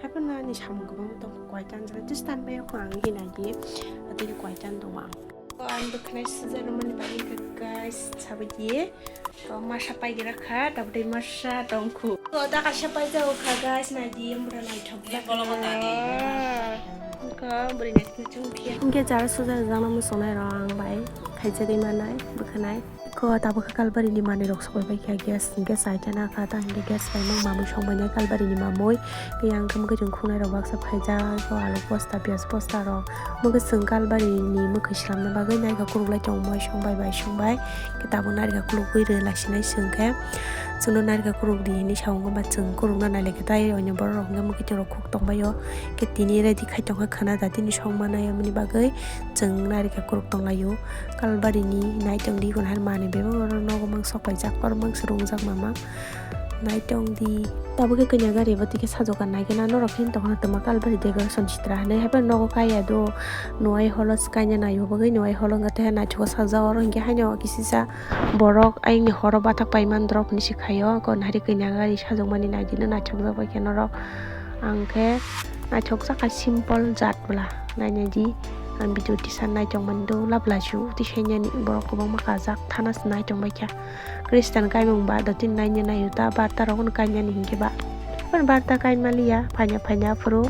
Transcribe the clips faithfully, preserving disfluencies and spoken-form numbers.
Haphano ani samung kwbangma tong kho, koitan jora just tanbai kho ang hinai di, atini koitan tongo ang. Ang bwkhanai suja rwmani bagwi kha guys, sabai di. To masa paigira kha, tabuk tei masa tongkhu. To da kaisa paijao kha guys, nai di, mura naithok jak. Ko bwrwi naithok chwng phiya. Hingke jara suja rwjakna muchungnai rok ang bai khaijagwi manai, bwkhanai. Ko tabuk khe kalbari ni manwi rok sokbai bai kha gas, hingke chai chana kha ta hingke gas bai mang mamwi songbai nai kalbari ni mamwi. Yang khe mwkhwtwng khungnai rok baksa phaijak, ko alu bosta, piyaj bosta rok. Mwkhwtwng kalbari ni mwkhwi slamna bagwi narikha kwrwk lai tongo, moi songbai bai songbai. Khe tabuk narikha kwrwk bwi rw laisinai chwng khe. Chwngno narikha kwrwk di hinwi sa wngkha ba chwng kwrwkno nailai khe tai oino borok rok hwnkhe mwkhwtwng rok khuk tongbaio. Khe tini ready khai tongkha khwna da tini songma nai aboni bagwi chwng narikha kwrwk tonglaio. Kalbari ni nai tongdi, iko hai manwi bebak oro nogo mang sok paijak, oro mang swrwngjak mamang. Naitong di. Tabuk khe kanya gari bo tike sajok ka nai khe na norok khe tongna tongma kalbari decoration sitra hinwi haphano nogo kaiya do. Nuai holo swkaina naio bagwi nuai holo wngkha tei naithok sajak oro hinkhe haino kisisa borok ayangni horo bathak pai mandrok hinwi se khaio. Kon hari kanya gari sajokmani naidi no naithokjak bai khe norok. Ang khe naithokjak kha simple jat bwla nainai di. Ang video tisa naitongmani do labla su tisainani borok kwbangma kajak thana se naitong bai kha. Khristan kaimung ba dottin naina naio ta barta rok no kainani hinkhe ba. Hwn barta kainma liya, phaina phaina phuru.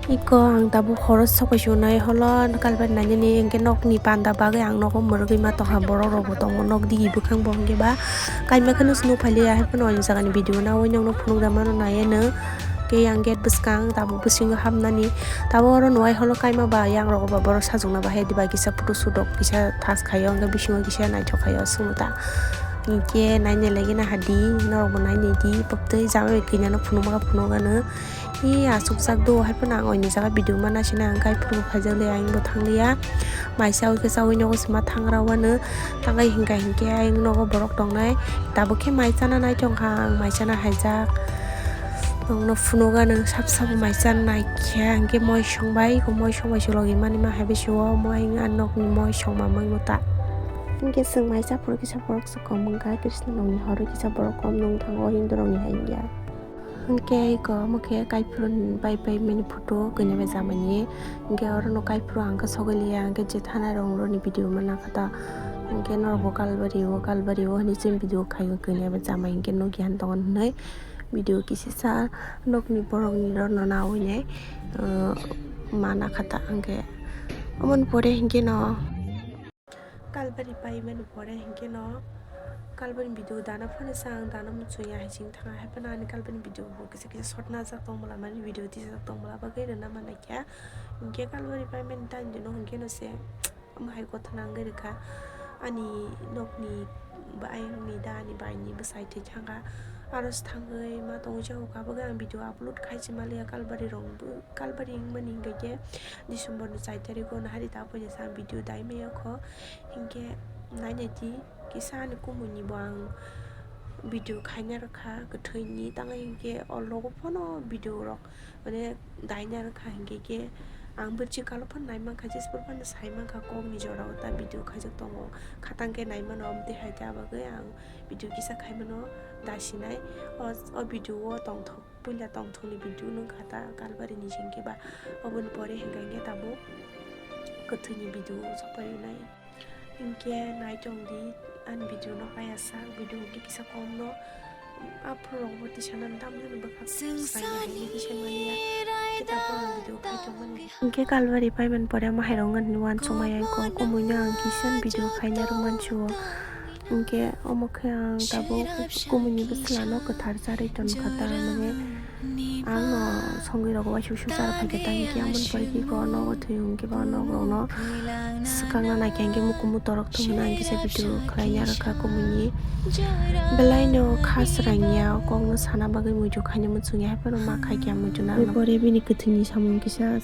Iko ang tabuk horo sokoi sunai holo kalbari nainani hinkhe nokni panda bagwi ang nogo mwrwgwi ma tongkha, borok rok bo tongo nok digi bwkhang bo hinkhe ba. Kaima kheno swngo phailiya, haiphano ani jagani video nawi nokno phunukjak mano naiya nw. Khe yang gate bwskang tabuk bisingo hapnani. Tabuk oro nuhai holo kaima ba yang rogo ba borok sajokna bahai diba kisa photo shoot rok kisa thas khaio, hwnkhe bisingo kisa naithok khaio aswkno ta. Hinkhe naina lagina hadi norokbo nainai di, pubtwi jama bai kanya no phunukma khe phunukgano. Ee, achukjak do, haiphano ang oini jaga video ma naisina ang kaiphuru bo khaijak liya, ang bo thangliya. Mai chawi khe chawi nogo se ma thangra wano. Tangwi hinkha hinkhe ayang nogo borok tongnai. Tabuk khe mai chana nai tongkha ang, mai chana haijak. Nokno phunugo nwng sap sap mai chana naikhe, hinkhe moi songbai, moi songbai se logi mani ma hai bisi o, moi ang nokni moi songma mangno ta. Hinkhe chwng mai chaphuru kisa borok se kom wngkha, Krishna nokni horo kisa borok kom nung thango, Hindu rokni hai wngya. Hinkhe iko omo khe kaiphuru bai bai mani photo kanya bai jamani. Hinkhe oro no kaiphuru ang khe sogwi liya, hinkhe je thanai rong roni video mana kha ta. Hinkhe norok bo kalbari o, kalbari o hinwi chini video khai o kanya bai jamai hinkhe nukya han tongo hinwi video kisisa nokni borok ni rok no nawi nai, uh, mana kha ta hinkhe. Omoni pore hinkhe no. Kalbari paimani pore hinkhe no kalbari video dana phano sa ang dana muchungya hai sing thanga hai phano ani kalbari video bo kisa kisa short najak tong bwla mani video tisajak tong bwla bagwi rwna manai kha hinkhe kalbari paimani time dino hinkhe no se omo hai gotha nangwi rwkha ani nokni ba ayangni da ani baini bwsai thwi thangkha aro se thangwi ma tongwi jago kha bagwi ang video upload khai se maliya kalbari rok bo kalbari wngmani hinkhe khe December ni char tarikh o nahari ta puila sa ang video dai maya kho. Hinkhe nainai di kisa ani kumui ni bo ang video khaina rwkha kwthwi ni tangwi hinkhe o logo phano video rok mane daina rwkha hinkhe khe ang bwrwi kalo phano nai mankha jesper phano sai mankha kok ni jora o ta video khaijak tongo khatang khe nai mano omo twi hai ta bagwi ang video kisa khai mano dasinai o o video o tongthok. Puila tongthokni video nung kha ta kalbari ni sing khe ba oboni pore hinkha hinkhe tabuk kwthwini video sok pai nai hinkhe nai tong di ani video no paya sak video hinkhe kisa kom no aphuru rok bo tisa nani tamjani bwkha swrang ya hinkhe kisa mani ya khe tabuk ang video khai tong mani. Hinkhe kalbari paimani pore ama hai rok wngkha nini uansuk maya kok kumui no ang kisa video khaina rw mansi o. Hinkhe omo khe ang tabuk kumui ni bwsla no kwthar charwi tong kha ta mane ang no songwi rogo uaisuk suk chara phaikhe ta hinkhe amoni pore khe iko nogo thwi hinkhe bo nok rok no swkang na naikhe hinkhe mukumu torok thwngmani ang kisa video khlaina rwkha kumui ni belai no kha swrang ya kok no sana bagwi muitu khaina muchung ya haiphano ma khaikhe ang muitu na pore bini kwthwi ni samung kisa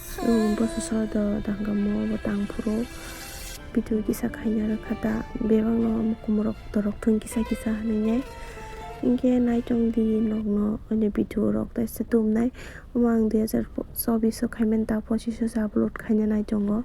boso so do dangamo bo tang phuru. Video kisa khaina rwkha ta bebak no mukumu rok torok thung kisa kisa hinwi nai hinkhe nai tong di nok no ani video rok teisa tumnai omo ang dui hazar chobbish o khaimani ta pochish o se upload khaina nai tongo